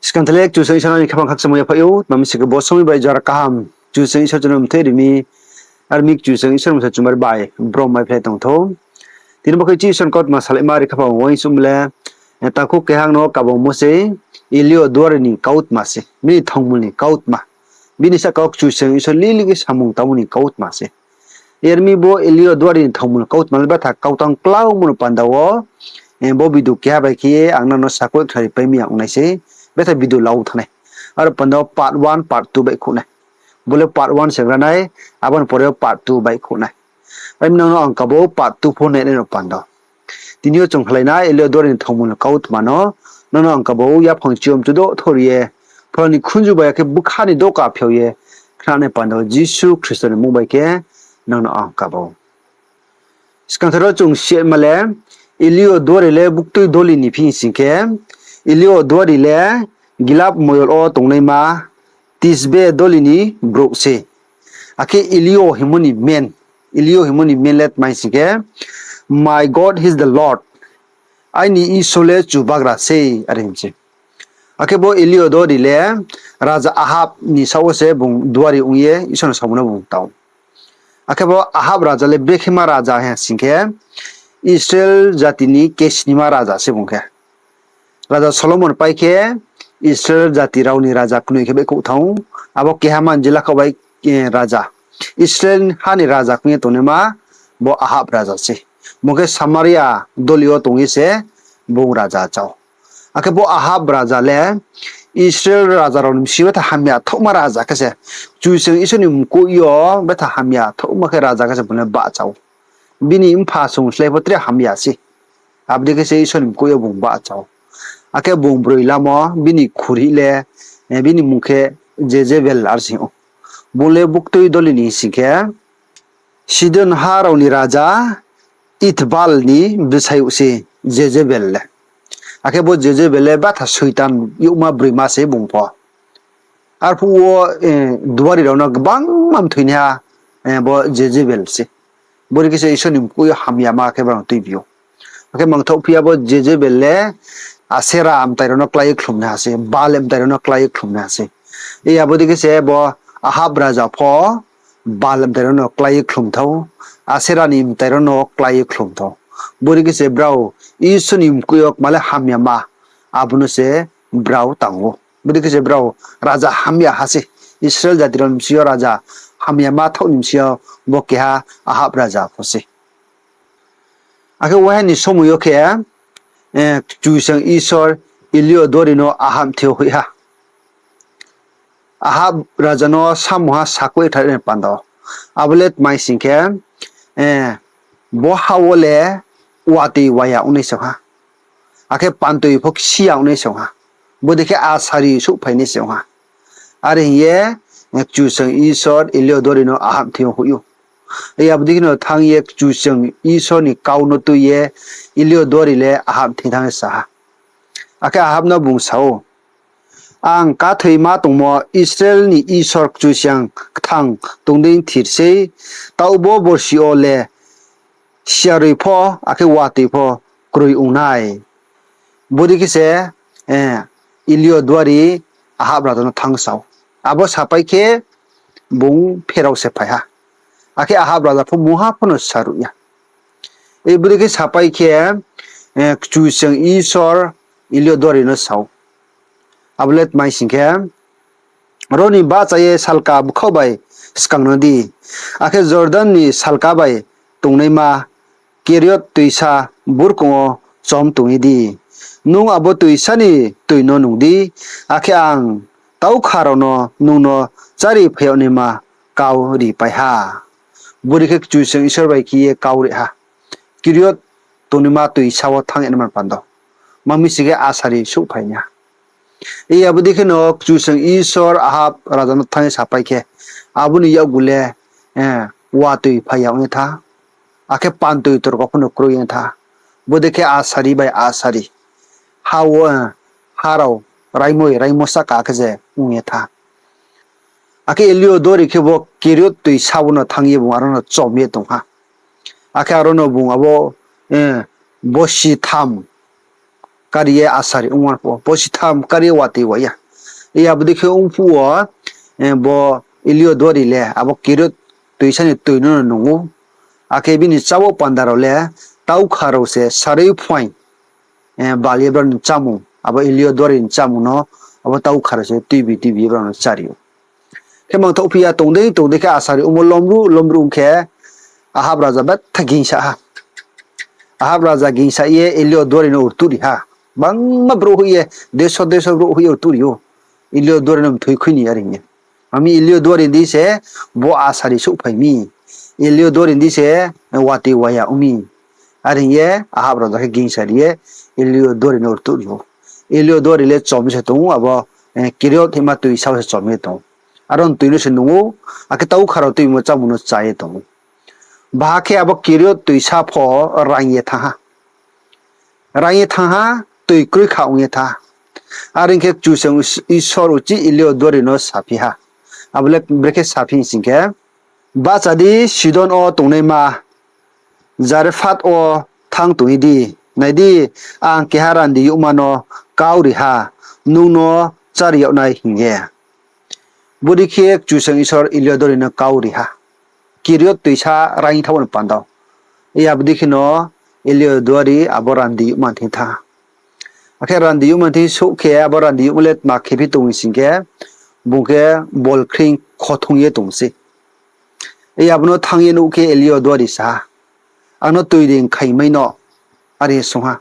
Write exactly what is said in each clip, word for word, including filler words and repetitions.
Skang thalai Kchusoyang Isor no ni khaphang khakchangmo yaphaih ou, tma mi sing khe bo somoing bai jora kaham Kchusoyang Isor chung no mthoi ri mi, ar mi Kchusoyang Isor msa chumari bai brom mai phlai tong thou. Tini bo khe Kchusoyang Isor ni kautma salaima ri khaphang uaingsouhmo le, takhu keha no kabangmo se, Elio duari ni kautma se, bini thangmul ni kautma. Bini sahka wo Kchusoyang Isor lili khe samung tangmo ni kautma se. Yar mi bo Elio duari ni thangmul ni kautma le betha kautang klaumo no panda wo, bo video keha bai khe ye ang nang no sakhouh khnari pai mi ya ong nai se, betha video lau thanng nai. Aro panda wo part one, part two baihkhouh nai. Bo le part one se gra nai, abo ni pore wo part two baihkhouh nai. Ar mi nang no ang kabo part two pho nai nai no panda wo. Tini yo chung khlai nai Elio duari ni thangmul ni kautma no, nang no ang kabo yaphang chiyom chudo thor ye, phola ni khunju bai ya khe bkha ni doka phiao ye, khna nai panda wo Jisu Khristo ni mmung bai khe nang no ang kabo. Skang thalai ro chung sima le, Elio duari le buktui doli ni phi sing khe, Elio duari le Gilad moyol wo tongnaima Tisbe doli ni brouh se. Akhe Elio hingmo ni men, Elio hingmo ni men le tma sing khe, My God is the Lord, aini Isor le Chubagra sei, are hing se. Akhe bo Elio duari le raja Ahab ni saoh wo se bung duari ong ye Isor ni samung no bung tang. Akhe bo Ahab raja le brekhe ma raja hing sing khe, Israel jati ni kesnima raja se bung khe. Raja Solomon pai khe Israel jati rao ni raja knoi khe baihkhouh thanng ou. Abo keha man jila kha bai, raja, Israel ha ni raja kong ye tongnaima bo Ahab raja se. Bung khe Samaria doli yo tong ye se bung raja chá ou. Akhe bo Ahab raja le Israel raja rao ni bsing yo betha hamya thouhma raja khe se. Kchusoyang Isor ni mkoih yo betha hamya thouhma khe raja khe se bung le bahcha ou. Bini mpha song slái pho tre hamya se. Abo dei khe se Isor ni mkoih yo bung bahcha ou. Akhe bung broi lamo bini khuri le, bini mmung khe Jezebel are se hing ou. Bung le buktui doli ni sing khe, Sidon ha rao ni raja Itbal ni bsayouh se Jezebel le. Akhe bo Jezebel le betha soitan youhma broima se bung pho. Arphuh wo duari rao no gbangma mthoinaiha bo Jezebel se. Bodei khe se Isor ni mkoih yo hamyama khe brao no tuibi ou. Akhe mangthaoh phi ya bo Jezebel le Asera mtai rao no klái ye khlumnaiha se, Baal mtai rao no klái ye khlumnaiha se. Abo dei khe se bo Ahab raja pho Baal mtai rao no klái ye khlum thou, Asera ni mtai rao no klái ye khlum thou. Bodei khe se brao Isor ni mkoih yo kma le hamyama, abo no se brao tang ou. Bodei khe se brao raja hamya ha se. Israel jati rao ni bsing yo raja hamyama thaoh ni bsing yo bo keha Ahab raja pho se. Akhe waha ni somoing yo khe, Kchusoyang Isor Elio duari no Ahab thing yo hoih ha. Ahab raja no samungha sakhouh ye khnari nai panda wo. Abo le tma sing khe, bo ha wo le watoi waya ong nai se ong ha. Akhe pantoi pho ksi ya ong nai se ong ha. Bodei khe asari souhphai nai se ong ha. Are hing ye, Kchusoyang Isor Elio duari no Ahab thing yo hoih ou. Abo dei khe no thanng ye Kchusoyang Isor ni kau no tui ye Elio duari le Ahab thing thanng ye sa ha. Akhe Ahab no bung sa ou, Ang kathoima tongmo Israel ni Isor Kchusoyang kthang tong dei thir sei, taoh bo borsi yo le siaroi pho akhe watoi pho kroi ong nai. Bodei khe se Elio duari Ahab raja no thanng sa ou. Abo sapai khe bung pherao se phai ha. Akhe Ahab raja pho mungha pho no saruh ya. Bodei khe sapai khe Kchusoyang Isor Elio duari no sa ou. Abo le tma sing khe, Ro ni bahcha ye salka bkhaoh bai skang no di, akhe Jordan ni salka bai tongnaima Keriot toisa burkong wo chom tong ye di. Nung abo toisa ni toi no nung di, akhe ang taukha rao no nung no chári phai yag naima kau ripai ha. Bodei khe Kchusoyang Isor bai khe ye kau ri ha. Keriot tongnaima toisa wo thanng ye naima panda wo. Tma mi sing khe asari souhphai nai ha. Abo dei khe no Kchusoyang Isor Ahab raja no thanng ye sapai khe, abo ni yakgu le watoi phai ya ong ye tha, akhe pantoi torko pho no kroi ye tha. Bodei khe asari bai asari ha wo, ha rao raimoi raimo sahka khe se ong ye tha. Akhe Elio duari khe bo Keriot toisa wo no thanng ye bung aro no chom ye tong ha. Akhe aro no bung abo borsi tham kari ye asari ong phuh wo, borsi tham kari ye watoi wa ya. Abo dei khe ong phuh wo, bo Eliodori le abo Keriot toisa ni toi no nung ou. Akhe bini chábo panda rao le taukha rao se sarui phuaing bal ye brao ni chámung, abo Eliodori ni chámung no abo taukha rao se tuibi tuibi ye brao no chári ou. Khe mangthoh phi ya tong dei tong dei khe asari ongmo lomruh lomruh ong khe Ahab raja betha gingsa ha. Ahab raja gingsa ye Eliodori no rtuh ri ha. Bangma brouh hoih ye, deso deso brouh hoih ye rtuh ri ou. Eliodori no mthoi khui ni are hing ye. Ami Eliodori di se bo asari souhphai mi. Eliodori di se watoi wa ya ong mi. Are hing ye Ahab raja khe gingsa ri ye Eliodori no rtuh ri ou. Eliodori le chom se tong ou, abo Keriot hima toisa wo se chom ye tong ou. Aro ni toi no se nung ou, akhe taukha rao tuimo chámung no chá ye tong ou. Baha khe abo Keriot toisa pho raing ye thanng ha. Raing ye thanng ha, toi kroi kha ong ye thanng ha. Are ong khe Kchusoyang Isor uchih Eliodori no saphi ha. Abo le brekhe saphi hing sing khe, Bahcha di, Sidon wo tongnaima Zarephath wo thanng tong di. Nai di, ang keha randi youhma no kau ri ha, nung no chári yag nai hing ye. Bodei khe Kchusoyang Isor Eliodori no kau ri ha. Keriot toisa raing thanngmo ni panda wo. Abo dei kheno Eliodori abo randi youhma ni thing thanng ha. Akhe randi youhma ni thing souh khe abo randi youhma le tma khe phi tong hing sing khe, bung khe bol khring khothung ye tong sei. Abo no thanng ye nuh khe Eliodori sa ha, Ang no toi di, mkhaimai no, are ye swunng ha.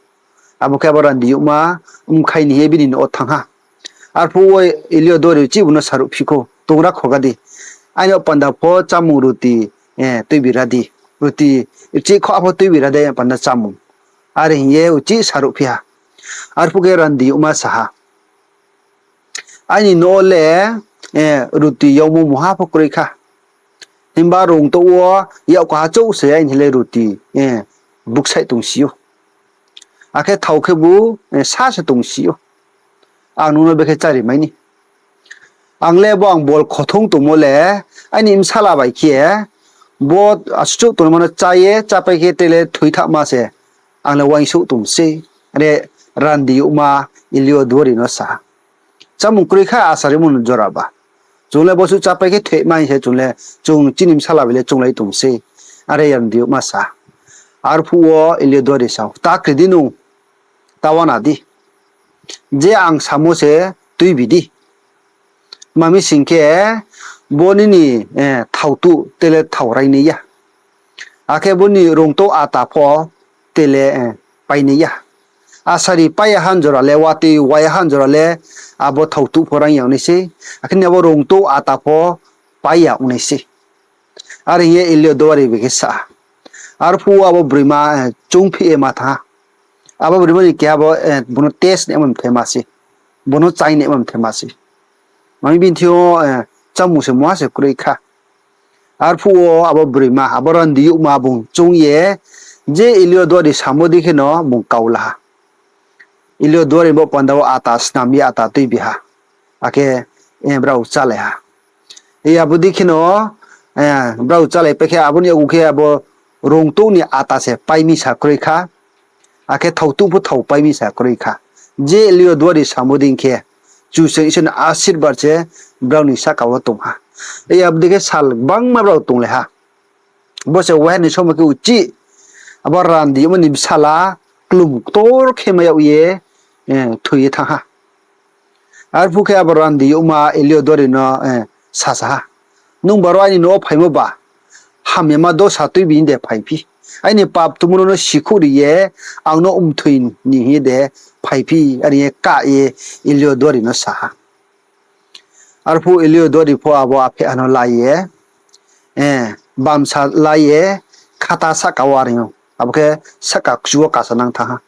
Abo khe abo randi youhma mkhai ni hing ye bini nouh wo thanng ha. Arphuh wo Eliodori uchih bung no saruh phi khou, Tongra khoga di, aini panda pho chámung ruti tuibi ra di. Ruti, uchih khoh pho tuibi ra di, aini panda chámung. Are hing ye uchih saruh phi ha. Arphuh khe randi youhma sa ha, Aini nouh wo le ruti yagmo mungha pho kroi kha. Himba rungtouh wo yak kaha chouh se aini le ruti buksaih tongsi ou. Akhe thao khebu sa se tongsi ou. Ang nung no bekhe chári mai ni. Ang le bo ang bol khothung tongmo le aini bsala bai khe bo asuh chouh tongnaima no chá ye chápai khe tre le thoi thahma se ang le uaingsouh tong sei, are randi youhma Eliodori no sa ha. Chámung kroi kha, asarimo no jora ba. Chung le bosuh chápai khe thoimai se chung le, chung chini bsala bai le chounglai tong sei, are randi youhma sa ha. Arphuh wo Eliodori sa ou, Ta kri di nung, ta uana di. Je ang samo se tuibi di. Tma mi sing khe, bo nini thaotuh tre le thao rainai ya. Akhe bo ni rungtouh ata pho tre le painai ya. Asari pai ya han jora le, watoi wa ya han jora le, abo thaotuh pho raing ya ong nai sei. Akhe ni abo rungtouh ata pho pai ya ong nai sei. Are hing ye Eliodori bai khe sa ha. Arphuh wo abo broima choungphih ye ma thanng ha. Abo broima ni keha bo, bung no test naimo mthaima se, bung no chaing naimo mthaima se. Mami bini thing yo chámung se mungha se kroi kha. Arphuh wo abo broima, abo randi youhma bung choung ye, je Eliodori samo dei kheno bung kau la ha. Eliodori bo panda wo ata snam ye ata tuibi ha. Akhe brao chálai ha. Abo dei kheno brao chálaipai khe abo ni yakgu khe abo rungtouh ni ata se pai mi sa kroi kha. Akhe thaotuh pho thao pai mi sa kroi kha. Je Eliodori samo dei khe, Kchusoyang Isor ni asirbad se brao ni sahka wo tong ha. Abo dei khe sal gbangma brao tonglai ha. Bo se waiha ni somoi khe uchih abo randi youhma ni bsala klum ktor khe mai yag ye thoi ye thanng ha. Arphuh khe abo randi youhma Eliodori no sasa ha, Nung baro aini nouh wo phaimo ba, hamyama dosa tuibi hing de phaiphi? Aini pap tongmo no no sikhouh ri ye ang no mthoi ni hing ye de phaiphi? Are ye kah ye Eliodori no sa ha. Arphuh Eliodori pho abo apheh ha no la ye, bamsa la ye, khata sahka wo are ou. Abo khe sahka kchu wo kasanang thanng ha.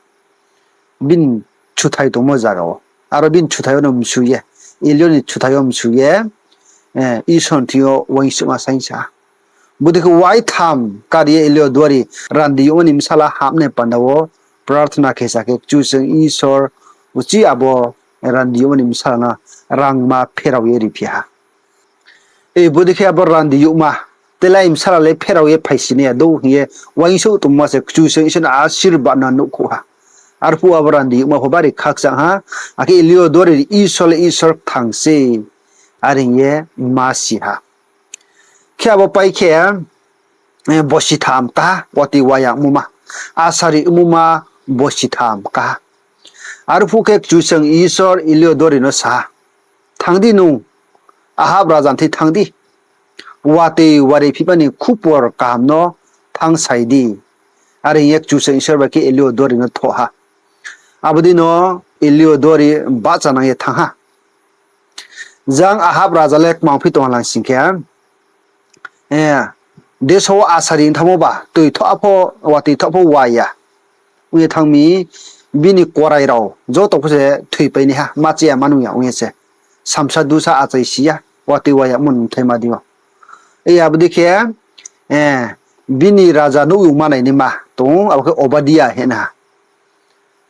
Bini chuthai tongmo zaga wo. Aro bini chuthai yo no msu ye, Eliod ni chuthai yo msu ye, Isor ni thing yo uaingsouhma saingsa ha. Bodei khe waitham kar ye Eliodori randi youhma ni bsala hamnai panda wo prarthana khe sa khe Kchusoyang Isor uchih abo randi youhma ni bsala no rangma pherao ye riphi ha. Bodei khe abo randi youhma, telai bsala le pherao ye phaisi nai ya dou hing ye uaingsouh tongma se Kchusoyang Isor ni asirbad no nuhkhouh ha. Arphuh abo randi yagma pho bari khakchang ha, akhe Eliyo duari ni Isor le Isor kthang se, are hing ye ma si ha. Khe abo pai khe, eh, bosi tham kaha, watoi wa yagmo ma, asari ongmo ma bosi tham kaha. Arphuh khe Kchusoyang Isor Eliyo duari no sa ha, Thanng di nung, Ahab raja ni thing thanng di, watoi wa ri phima ni khupor kaham no thanng sai di. Are hing ye Kchusoyang Isor bai khe Eliyo duari no thoh ha. Abo dei no Eliyo duari bahchanang ye thanng ha. Jang Ahab raja le kmangphi tong ha lang sing khe, eh, deso wo asari ong thanngmo ba, toi thoh pho, watoi thoh pho wa ya ong ye thanng mi, bini korai rao joto pho se thoipai nai ha, ma che ya ma nung ya ong ye se, samsa dusa achai si ya, watoi wa yagmo ni bthaima dei yo. Abo dei khe, eh, bini raja nouhyung manai naima tong ou, abo khe Obadia hing na ha.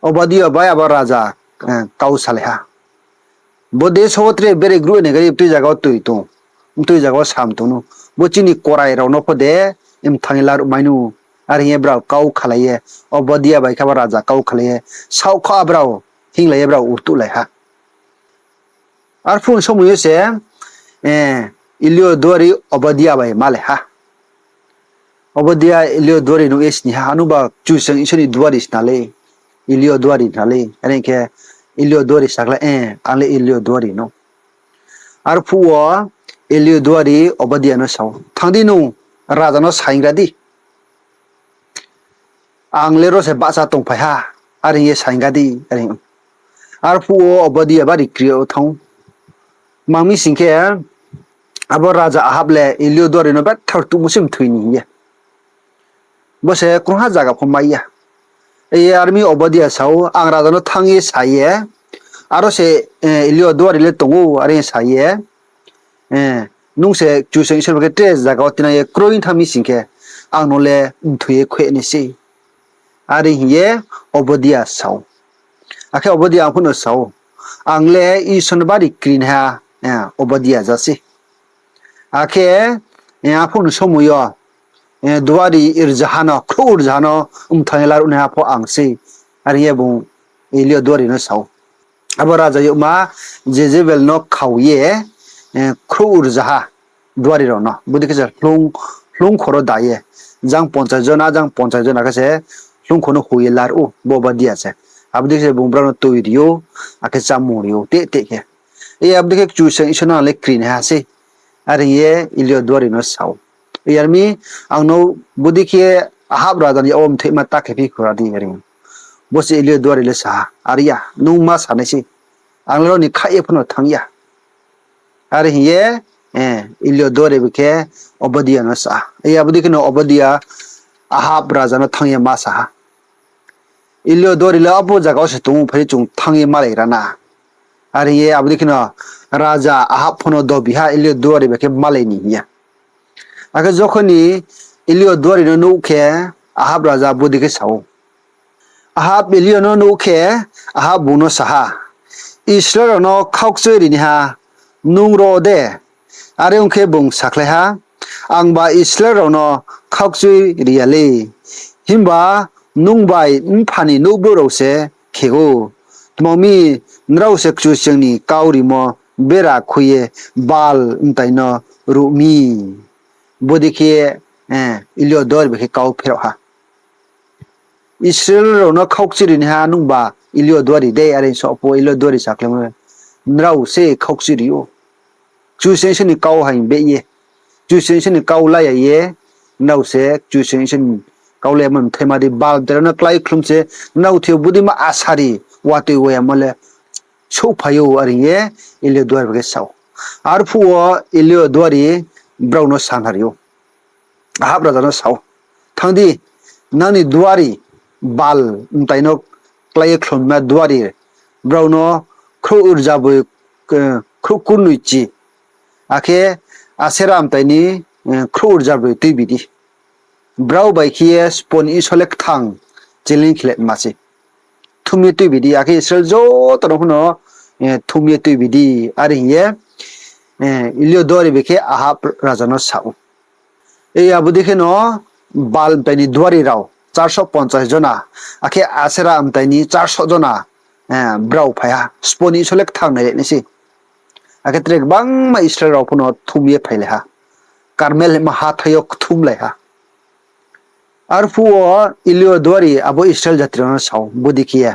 Obadia bai abo raja, eh, kau salai ha. Bo deso wo tre bere grouh ni gari btui zaga wo toi tong, btui zaga wo sam tong nou. Bo chini korai rao no pho de, mthang ye laruh mai nou. Are hing ye brao kau khalai ye, Obadia bai khe abo raja kau khalai ye, saohkha brao, hinglai ye brao urtuhlai ha. Arphuh ni somoi yo se, eh, Eliyo duari Obadia bai malai ha. Obadia Eliyo duari nuh ye sni ha, Anungba Kchusoyang Isor ni duari sna le, Eliyo duari sna le. Are hing khe Eliyo duari sakhlai, Eh, ang le Eliyo duari no. Arphuh wo Eliyo duari Obadia no sa ou, Thanng di nung, raja no sainggra di. Ang le ro se bahcha tongphai ha, are hing ye sainggra di, are. Arphuh wo Obadia bari kri yo thanng ou. Tma mi sing khe, abo raja Ahab le Eliyo duari no bethar tuhmo se mthoi ni hing ye. Bo se krungha zaga pho mai ya. Are mi Obadia sa ou, Ang raja no thanng ye sa ye, aro se, eh, Eliyo duari le tong ou, are sa ye, eh, nung se Kchusoyang Isor bai khe tre zaga wo tinang ye kroi thanng mi sing khe, ang no le mthoi ye khuih nai se. Are hing ye Obadia sa ou. Akhe Obadia arphuh no sa ou, Ang le Isor no bari krinaiha, eh, Obadia ja se. Akhe, eh, arphuh ni somoi yo, eh, duari rzaha no, khrouh rzaha no mthang ye laruhnaiha pho ang se. Are hing ye bung Eliyo duari no sa ou. Abo raja yagma Jezebel no khao ye, eh, khrouh rzaha duari rao no bodei khe se hloung, hloungkho ro da ye, jang ponchas jona, jang ponchas jona khe se hloungkho no hu ye laruh ou, bo Obadia se. Abo dei khe se bung brao no toi ri ou, akhe chámung ri ou, teh teh khe. Abo dei khe Kchusoyang Isor no ang le krinaiha sei, are hing ye Eliyo duari no sa ou. Are mi, ang no bodei khe Ahab raja ni yak wo mthoihma ta khe phi khura di, are. Bo se Eliyo duari le sa ha, Are ya, nung ma sa nai sei, ang le ro ni khaih ye pho no thanng ya. Are hing ye, eh, Eliyo duari bai khe Obadia no sa ha. Abo dei kheno Obadia Ahab raja no thanng ye ma sa ha, Eliyo duari le abo zaga wo se tong ou, phai di chung thanng ye malai ra na. Are hing ye abo dei kheno raja Ahab pho no dobi ha Eliyo duari bai khe malai ni hing ye. Akhe jokhon ni Eliyo duari no nuh khe, Ahab raja bodei khe sa ou. Ahab Eliyo no nuh khe, Ahab bung no sa ha, Israel rao no khaukchui rinaiha nung ro de? Are ong khe bung sakhlai ha, Angba Israel rao no khaukchui ri ya le. Himba nung bai npha ni nouhbrouh rao se khe ou. Tma ong mi, nrao se Kchusoyang ni kau rimo bera khui ye Baal mtai no ruh mi. Bodei khe, eh, Eliyo duari bai khe kau pherao ha. Israel rao no khaukchui rinaiha nungba Eliyo duari de, are so pho Eliyo duari sakhlaimo, nrao se khaukchui ri ou. Kchusoyang Isor ni kau haing beh ye, Kchusoyang Isor ni kau la ya ye, nrao se Kchusoyang Isor ni kau la yamo mthaima dei Baal mtai rao no klái khlum se, nrao thing yo bodeima asari watoi wa yamo le souhphai ou, are hing ye Eliyo duari bai khe sa ou. Arphuh wo Eliyo duari brao no sanari ou. Ahab raja no sa ou, Thanng di, nang ni duari, Baal mtai no klái ye khlumma duari, brao no khrouh rzabroi, eh, khrouh kurnoichi, akhe Asera mtai ni, eh, khrouh rzabroi tuibi di. Brao bai khe ye sbo ni Isor le kthang, challenge khe le ma se. Thum ye tuibi di, akhe Israel joto no pho no, eh, thum ye tuibi di, are hing ye, eh, Eliyo duari bai khe Ahab raja no sa ou. Abo dei kheno Baal mtai ni duari rao চারশো পঞ্চাশ jona, akhe Asera mtai ni চারশো jona, eh, brao phai ha. Sbo ni Isor le kthang nai le nai se. Akhe tre gbangma Israel rao pho no kthum ye phailai ha. Karmel hima hathái yo kthumlai ha. Arphuh wo Eliyo duari abo Israel jati rao no sa ou, bodei khe ye,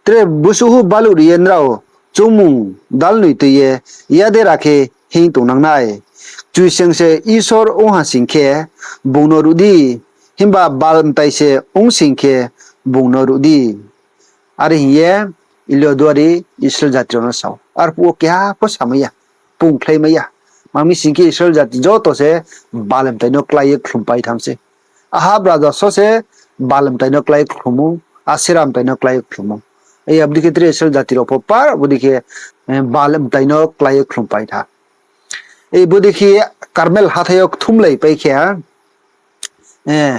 tre bsuh baluh ri ye nrao choungmung dalnoi tui ye yadera khe hinng tongnang nai. Kchusoyang se Isor ong ha sing khe, bung no ruh di, himba Baal mtai se ong sing khe, bung no ruh di. Are hing ye Eliyo duari Israel jati rao no sa ou. Arphuh wo keha pho samai ya, pungkhlaimai ya. Tma hing sing khe Israel jati joto se Baal mtai no klái ye khlumpai tham se. Ahab raja so se Baal mtai no klái ye khlum ou, Asera mtai no klái ye khlum ou. Abo dei khe tre Israel jati rao pho par bodei khe, eh, Baal mtai no klái ye khlumpai tha. Bodei khe Karmel hathái yo kthumlaipai khe, eh,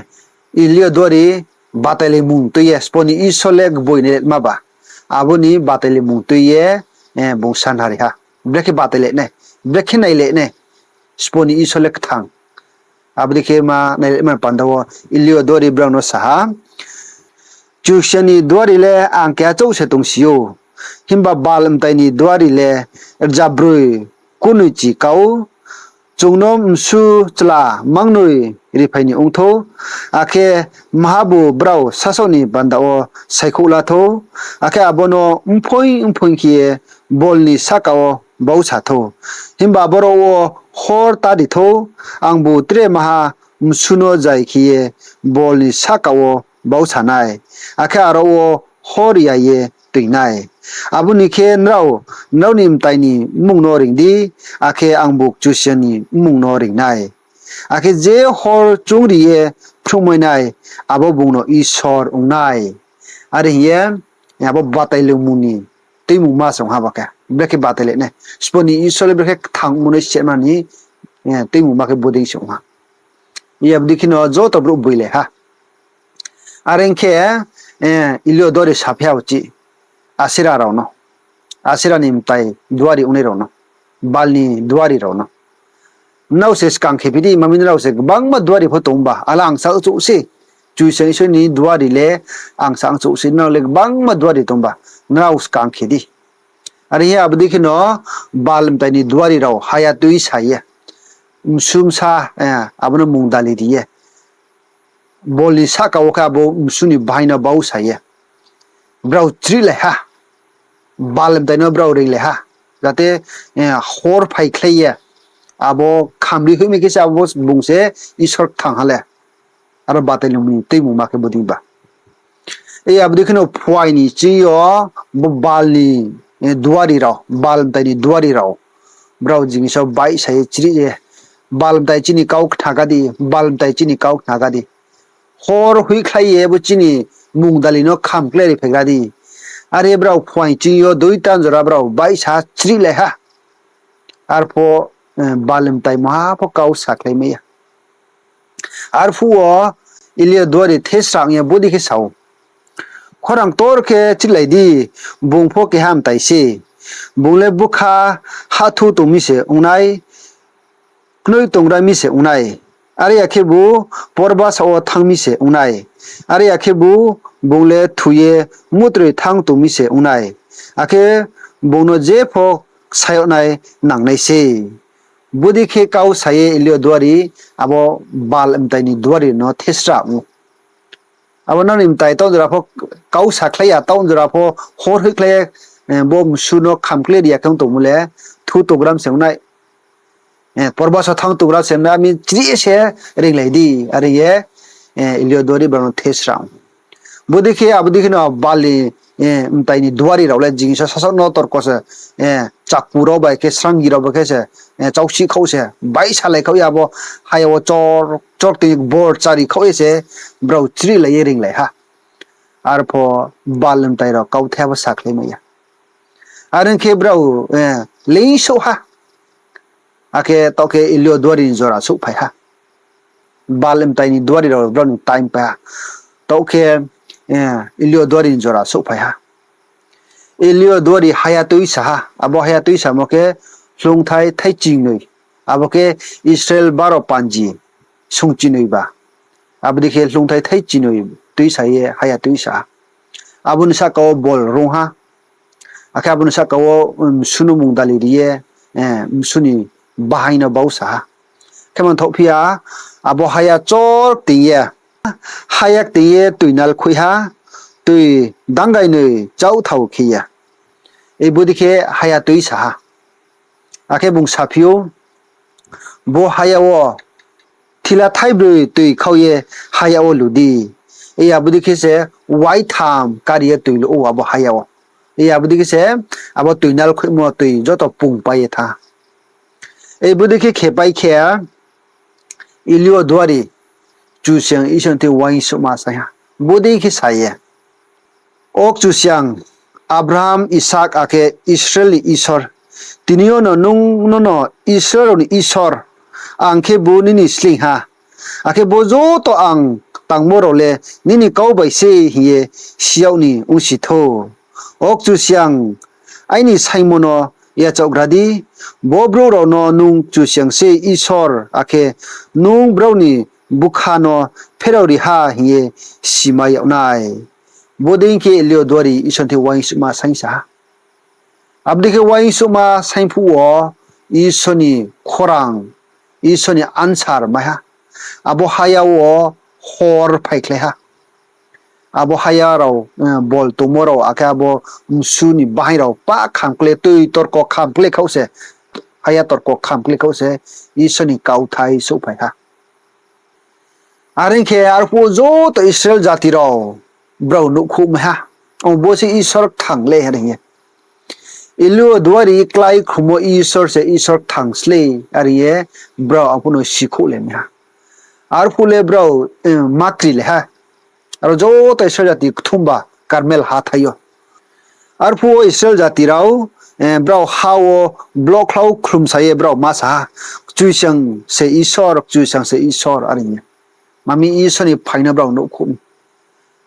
Eliyo duari batailaimung tui ye, sbo ni Isor le gboinai le ma ba. Abo ni batailaimung tui ye, eh, bung sanari ha. Brekhe batailai nai, brekhe nailai nai, sbo ni Isor le kthang. Abo dei khe ma nailai ma panda wo Eliyo duari brao no sa ha, Kchusoyang ni duari le ang keha chouh se tongsi ou, himba Baal mtai ni duari le rzabroi kurnoi chi kau, chung no msu chla mangnoi riphai ni ong thou, akhe mahabu brao sasaoh ni panda wo saikhouh la thou, akhe abo no mphoing mphoing khe ye bol ni sahka wo bausa thou. Himba aboro wo hor ta ri thou, angbu tre maha msu no zai khe ye bol ni sahka wo bausa nai, akhe aro wo hor ya ye toi nai. Abo ni khe nrao, nrao ni mtai ni mmung no reing di, akhe angbu Kchusoyang ni mmung no reing nai. Akhe je hor chung ri ye phnuhmai nai, abo bung no Isor ong nai. Are hing ye, abo batailaimung ni tuimungma se ong ha ba khe. Brekhe batailai nai. Sbo ni Isor le brekhe kthang ongmo no sehma ni, eh, tuimungma khe bodei se ong ha. Abo dei khe no joto brouh boilai ha. Are ong khe, eh, Eliyo duari saphi ha uchih, Asera rao no, Asera ni mtai duari ongnai rao no, Baal ni duari rao no, nrao se skang khe phi di, mami nrao se gbangma duari pho tong ba, ale ang sa chouh se, Kchusoyang Isor ni duari le ang sa ang chouh se, nrao le gbangma duari tong ba, nrao skang khe di. Are hing ye abo dei khe no Baal mtai ni duari rao haya tui sa ye, msu bsa, eh, abo no mungdali ri ye, bol ni sahka wo khe abo msu ni bahai no bausa ye, brao chrihlai ha, Baal mtai no brao reinglai ha, jate, eh, hor phaikhlai ye, abo khamri hoihmai khe se abo bung se Isor kthang ha le. Aro batailaimung ni tuimungma khe bodei ba. Abo dei khe no phuaing ni ching yo bo Baal ni, eh, duari rao, Baal mtai ni duari rao, brao jing so baihsa ye chrih ye, Baal mtai chini kau khna ga di, Baal mtai chini kau khna ga di. Hor hoihkhlai ye bo chini mungdali no khamkle ri phaigra di. Are brao phuaing ching yo dui tan jora brao baihsa chrihlai ha. Arpho, eh, Baal mtai maha pho kau sakhlai mai ya. Arphuh wo Eliyo duari thesra ong ye bodei khe sa ou, Khorang ktor khe chrihlai di, bung pho keha mtai se. Bung le bukha hahthu tong mi se ong nai, knoih tongra mi se ong nai. Are ya khebu porbasa wo thanng mi se ong nai. Are ya khebu bung le thu ye mutroi thanng tong mi se ong nai. Akhe bung no jepho ksa yag nai nangnai se. Bodei khe kau sa ye Eliyo duari abo Baal mtai ni duari no thesra ong ou. Abo nang ni mtai taoh jora pho kau sakhlai ya, taoh jora pho hor hoihkhlai ye, eh, bo msu no khamkle ri ya khe ong tongmo le thu tongra mi se ong nai. Eh, porbasa thanng tongra se ong nai, ami chri se reinglai di, are ye, eh, Eliyo duari brao no thesra ong ou. Bodei khe, abo dei khe no Baal ni, eh, mtai ni duari rao le jing so sasaoh no torko se, eh, chaku rao bai khe, srangi rao bai khe se, eh, chausih khaoh se, baihsalai khaoh ye abo haya wo chor, chor tui bor chari khaoh ye se, brao chrihlai ye reinglai ha. Arpho Baal mtai rao kauthai abo sakhlai mai ya. Are ong khe brao, eh, leing souh ha. Akhe taoh khe Eliyo duari ni jora souhphai ha. Baal mtai ni duari rao brao ni time pai ha. Taoh khe, eh, Eliyo duari ni jora souhphai ha. Eliyo duari haya tuisa ha. Abo haya tuisamo khe hloungthai thai chingnoi. Abo khe Israel baro panji sungchinoi ba. Abo dei khe hloungthai thai chinoi tuisa ye haya tuisa ha. Abo ni sahka wo bol rung ha. Akhe abo ni sahka wo msu no mungdali ri ye, msu ni bahaing no bausa ha. Khe mangthaoh phi ya, abo haya chor kting ye, haya kting ye toi nal khui ha, toi dangainoi chauhthao khe ye. Bodei khe haya tuisa ha. Akhe bung saphi ou, bo haya wo thila thaibroi toi khau ye haya wo lu di. Abo dei khe se waitham kari ye toi lu ou abo haya wo. Abo dei khe se abo toi nal khuimo toi joto pungpai ye thanng ha. Bodei khe khepai khe, Eliyo duari Kchusoyang Isor ni thing uaingsouhma saing ha. Bodei khe sa ye, O Kchusoyang, Abraham, Isak akhe Israel ni Isor, tini yo no nung nono Israel rao ni Isor, ang khebu nini sleing ha. Akhe bo joto ang tangmo rao le nini kau bai se hing ye si yag ni ongsi thou. O Kchusoyang, aini saingmo no yachaohgra di, bo brouh rao no nung Kchusoyang se Isor, akhe nung brao ni bkha no pherao ri ha hing ye simai yag nai. Bodei khe Eliyo duari Isor ni thing uaingsouhma saingsa ha. Abo dei khe uaingsouhma saing phuh wo Isor ni khorang, Isor ni answer mai ha. Abo haya wo hor phaikhlai ha. Abo haya rao, bol tongmo rao, akhe abo msu ni bahaing rao pah khamkle, toi torko khamkle khaoh se, haya torko khamkle khaoh se, Isor ni kauthai souhphai ha. Are ong khe arphuh wo joto Israel jati rao brao nuhkhouh mai ha. Ong bo se Isor kthang le are hing ye. Eliyo duari klái khrumo Isor se Isor kthang slei are hing ye brao arphuh no sikhouh le mai ha. Arphuh le brao makri le ha. Aro joto Israel jati kthumba Karmel hathái yo. Arphuh wo Israel jati rao brao ha wo blokhlau khlumsa ye brao ma sa ha, Kchusoyang se Isor, Kchusoyang se Isor are hing ye. Mami Isor ni phaing no brao nuhkhouh mi.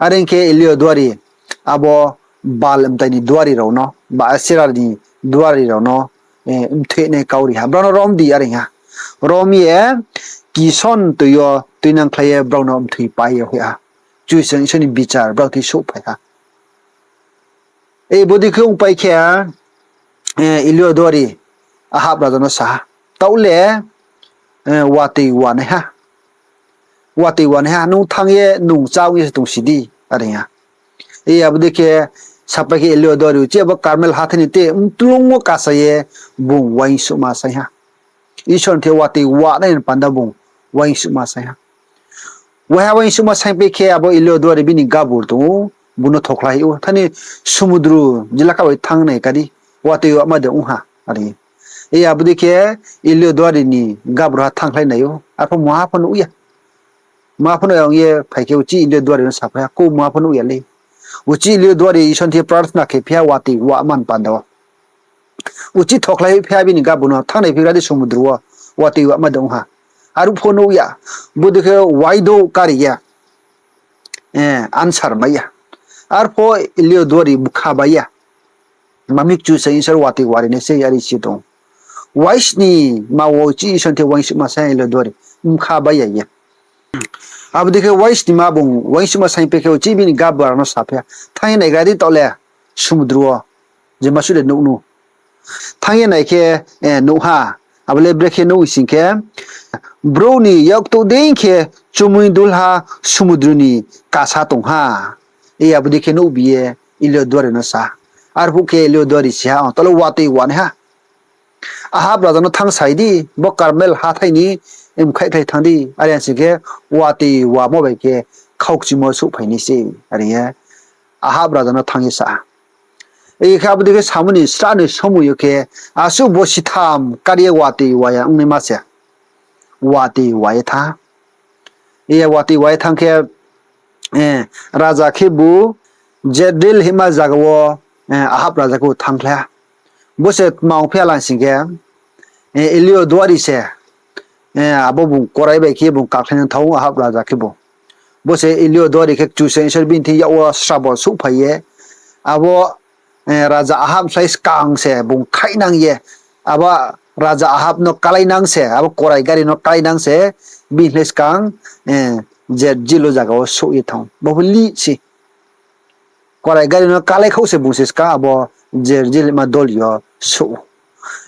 Are ong khe Eliyo duari abo Bal mtai ni duari rao no, ba Asera ni duari rao no mthoinai kau ri ha. Brao no rom di are hing ha. Rom ye Kison toi yo tuinangkhlai ye brao no mthoipai ye hoih ha. Kchusoyang Isor ni bichar brao thing souhphai ha. Bodei khe ongpai khe, Eliyo duari Ahab raja no sa ha, taoh le watoi wanaiha, watoi wanaiha, nung thanng ye nung chá ong ye se tongsi di, are hing ha. Abo dei khe sapai khe Eliyo duari uchih abo Karmel hathái ni te mtloung wo kasa ye bung uaingsouhma saing ha. Isor ni thing watoi wanai ni panda bung uaingsouhma saing ha. Waiha uaingsouhma saingpai khe abo Eliyo duari bini gabur tong ou, bung no thokhlai ou. Thani sumudru jila kha bai thanng nai kadi, watoi wama de ong ha, are. Abo dei khe Eliyo duari ni gabur ha thanngkhlai nai ou, arpho mungha pho nuh ya. Mungha pho nuh ya ong ye phai khe uchih Eliyo duari no saphai ha, ko mungha pho nuh ya le. Uchih Eliyo duari Isor ni thing prarthna khe phi ha watoi wama ni panda wo. Uchih thokhlai phi ha bini gabur no, thanng nai phigra di sumudru wo, watoi wama de ong ha. Arphuh pho nuh ya, bodei khe waidouh kari ya, answer mai ya. Arphuh Eliyo duari bkha bai ya. Mami Kchusoyang Isor watoi wari nai se are si tong. Waisni ma wo uchih Isor ni thing uaingsouhma saing ha Eliyo duari, bkha bai ya ye. Abo dei khe waisni ma bung uaingsouhma saingpai khe uchih bini gabur no saphai ha, thanng ye naigra di taoh le, sumudru wo, je ma suh de nuh nu. Thanng ye nai khe, nuh ha, abo le brekhe nuh hing sing khe, brouh ni yaktouh dei khe chumui dulha sumudru ni kasa tong ha. Abo dei khe nuhbi ye Eliyo duari no sa ha. Arphuh khe Eliyo duari si ha, taoh le watoi wanaiha. Ahab raja no thanngsai di, bo Karmel hathái ni mkhaihkhlai thanng di, are hing sing khe watoi wamo bai khe khaukchimo souhphai nai se, are ye Ahab raja no thanng ye sa ha. Khe abo dei khe samo ni srah ni somoi yo khe asuh bosi tham kari ye watoi wa ya ongnaima se. Watoi wa ye thanng ha. Watoi wa ye thanng khe, raja khebu Jezreel hingma zaga wo Ahab raja khebu thanngkhlai ha. Bo se tma ongphi ha lang sing khe, Eliyo duari se, abo bung korai bai khe bung kakhlai nang thanng ou Ahab raja khebu. Bo se Eliyo duari khe Kchusoyang Isor bini thing yak wo srabo souhphai ye, abo raja Ahab slái skang se bung khaihnang ye, abo raja Ahab no kláinang se, abo korai gari no kláinang se, bini slái skang, Jezreel wo zaga wo souh ye thanng ou. Bo pho lih se. Korai gari no kalai khouh se bung se skang abo Jezreel ma doli yo souh ou.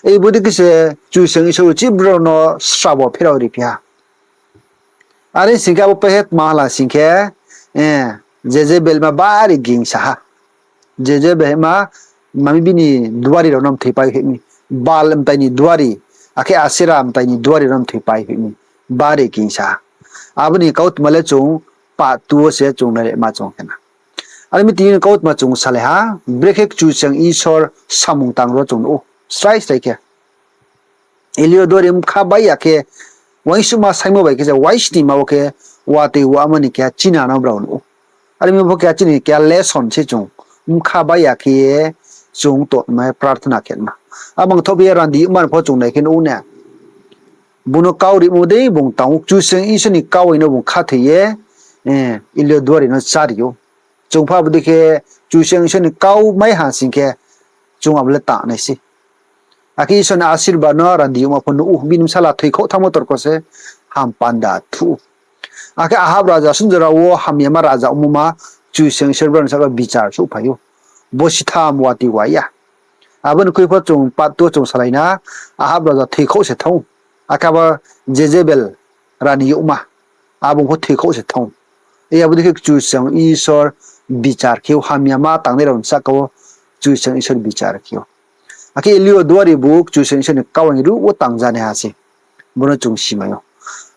Ei bodei khe se Kchusoyang Isor bo chibrao no srabo pherao ri phi ha. Are sing khe abo paihe tma hala sing khe, Jezebel ma bari gingsa ha. Jezebel ma, ma mi bini duari rao no mthoi pai hoih mi. Baal mtai ni duari, akhe Asera mtai ni duari rao no mthoi pai hoih mi. Bari gingsa ha. Abo ni kautma le chung part two wo se chung nai ma chung khe na. Are mi tini ni kautma chung salai ha, brekhe Kchusoyang Isor samung tang ro chung nuh ou. Srai srai khe Eliyo duari bkha bai ya khe, uaingsouhma saingmo bai khe se uaisnima wo khe, watoi wama ni keha china no brao nuh ou. Are mi pho keha chini keha lesson se chung, bkha bai ya khe ye chung tongmai prarthana khe ma. Amang thoh phi ye randi youhma no pho chung nai khe nuh ou na. Bung no kau rimo dei bung tang ou, Kchusoyang Isor ni kau bai no bung khathoi ye, Eliyo duari no chári ou. Chung pho abo dei khe Kchusoyang Isor ni kau mai ha sing khe chung abo le tang nai se. Akhe Isor ni asirbad no randi youhma pho nuh ou, bini bsala thoikhouh thanngmo torko se ham panda thuh ou. Akhe Ahab raja sungjora wo hamyama raja ongmo ma Kchusoyang Isor brao ni saka bichar souhphai ou. Bosi tham watoi wa ya. Abo ni khui pho chung part two chung salai na, Ahab raja thoikhouh se thanng ou. Akhe abo Jezebel rani youhma, abo pho thoikhouh se thanng ou. Abo dei khe Kchusoyang Isor bichar khe ou, hamyama tangnai rao ni saka wo Kchusoyang Isor bichar khe ou. Akhe Eliyo duari bu Kchusoyang Isor ni kau ni ruh wo tang ja nai ha se. Bo no chung simai ou.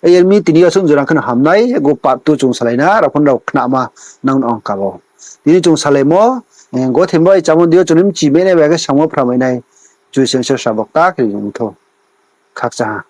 Are mi tini yo asuh jora khe no hamnai, abo part two chung salai na, rao pho nrao khnama nang no ang kaba ou. Tini chung salaimo, gothe bai chámo dei yo chung ni mchi mai nai bai khe samo phramai nai, Kchusoyang Isor srabo kta khe ri nang thou. Khakchang ha.